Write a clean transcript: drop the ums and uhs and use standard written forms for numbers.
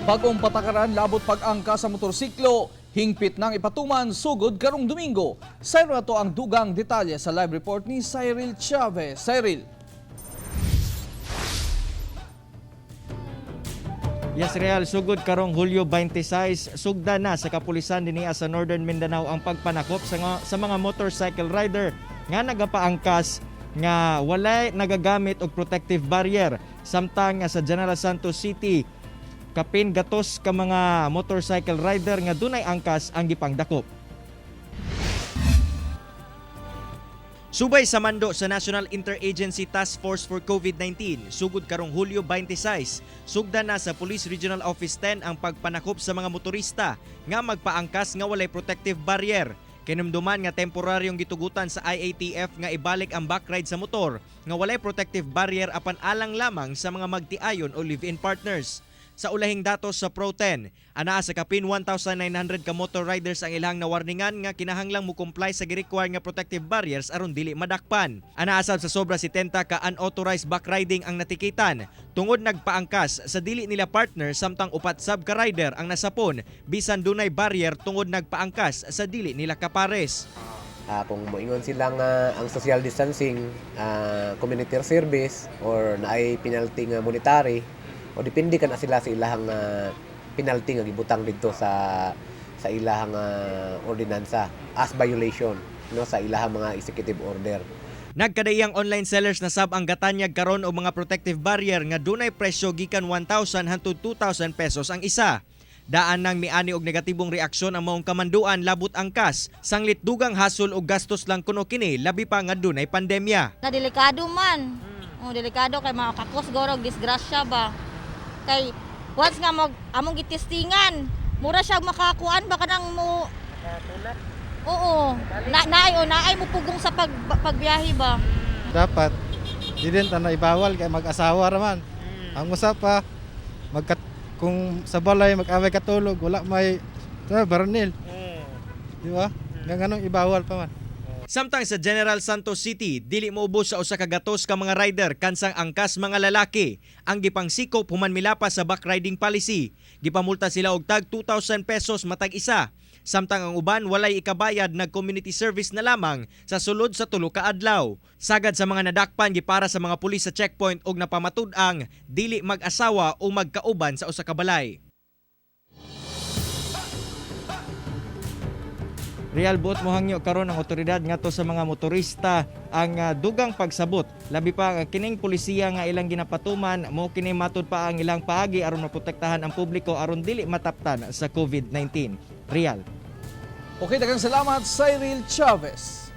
Bagong patakaran labot pag-angkas sa motorsiklo, hingpit nang ipatuman sugod karong Domingo. Sayro nato ang dugang detalye sa live report ni Cyril Chavez. Cyril. Yes, Real, sugod karong Hulyo 26, sugda na sa kapulisan dinhi sa Northern Mindanao ang pagpanakop sa mga motorcycle rider nga nagapaangkas nga walay nagagamit og protective barrier, samtang nga sa General Santos City, kapin gatos ka mga motorcycle rider nga dunay angkas ang gipangdakop. Subay sa mando sa National Interagency Task Force for COVID-19, sugod karong Hulyo 26, sugda na sa Police Regional Office 10 ang pagpanakop sa mga motorista nga magpaangkas nga walay protective barrier. Kinumduman nga temporaryong gitugutan sa IATF nga ibalik ang backride sa motor nga walay protective barrier apan alang lamang sa mga magtiayon o live-in partners. Sa ulahing datos sa Pro 10, anaa sa kapin 1,900 ka motor riders ang ilang nawarningan nga kinahanglang mo comply sa gi-require nga protective barriers aron dili madakpan. Anaa sab sa sobra 70 ka unauthorized backriding ang natikitan tungod nagpaangkas sa dili nila partner, samtang upat sab ka rider ang nasapon bisan dunay barrier tungod nagpaangkas sa dili nila kapares. Kung moingon sila nga ang social distancing, community service or naay penalty nga monetary o depende ka na sila sa ilahang penalty nga gibutang didto sa ilahang ordinansa as violation, no, sa ilahang mga executive order. Nagkadaiyang online sellers na sab ang gatanyag karon og mga protective barrier nga dunay presyo gikan 1,000 hangtod 2,000 pesos ang isa. Daan nang miani og negatibong reaksyon ang maong kamanduan labot angkas, sanglit dugang hasol og gastos lang kuno kini, labi pa nga dunay pandemya. Na delikado man. Oh, delikado kay makakos gorog disgrasya ba. Kay once nga mag among gitestingan, mura siya makakuan ba kanang mo. Oo. Na naay o naay mo pugong sa pagbiyahe ba. Dapat di din ta na ibawal kay mag-asawa raman. Ang usa pa magkat kung sa balay mag-away katulog, wala may barnil. Di ba? Nga nganong ibawal pa man? Samtang sa General Santos City, dili moubos sa 100 ka mga rider kansang angkas mga lalaki ang gipangsikop human milapas sa backriding policy. Gipamulta sila og tag 2,000 pesos matag isa. Samtang ang uban walay ikabayad, nag-community service na lamang sa sulod sa 3 ka adlaw. Sagad sa mga nadakpan, gipara sa mga pulis sa checkpoint og napamatud-ang dili mag-asawa o magkauban sa usa ka balay. Real, buot mohangyo karon ang otoridad ngadto sa mga motorista ang dugang pagsabot, labi pa nga kining polisiya nga ilang ginapatuman mo kini matud pa ang ilang paagi aron maprotektahan ang publiko aron dili mataptan sa COVID-19. Real. Okay, daghang salamat, Cyril Chavez.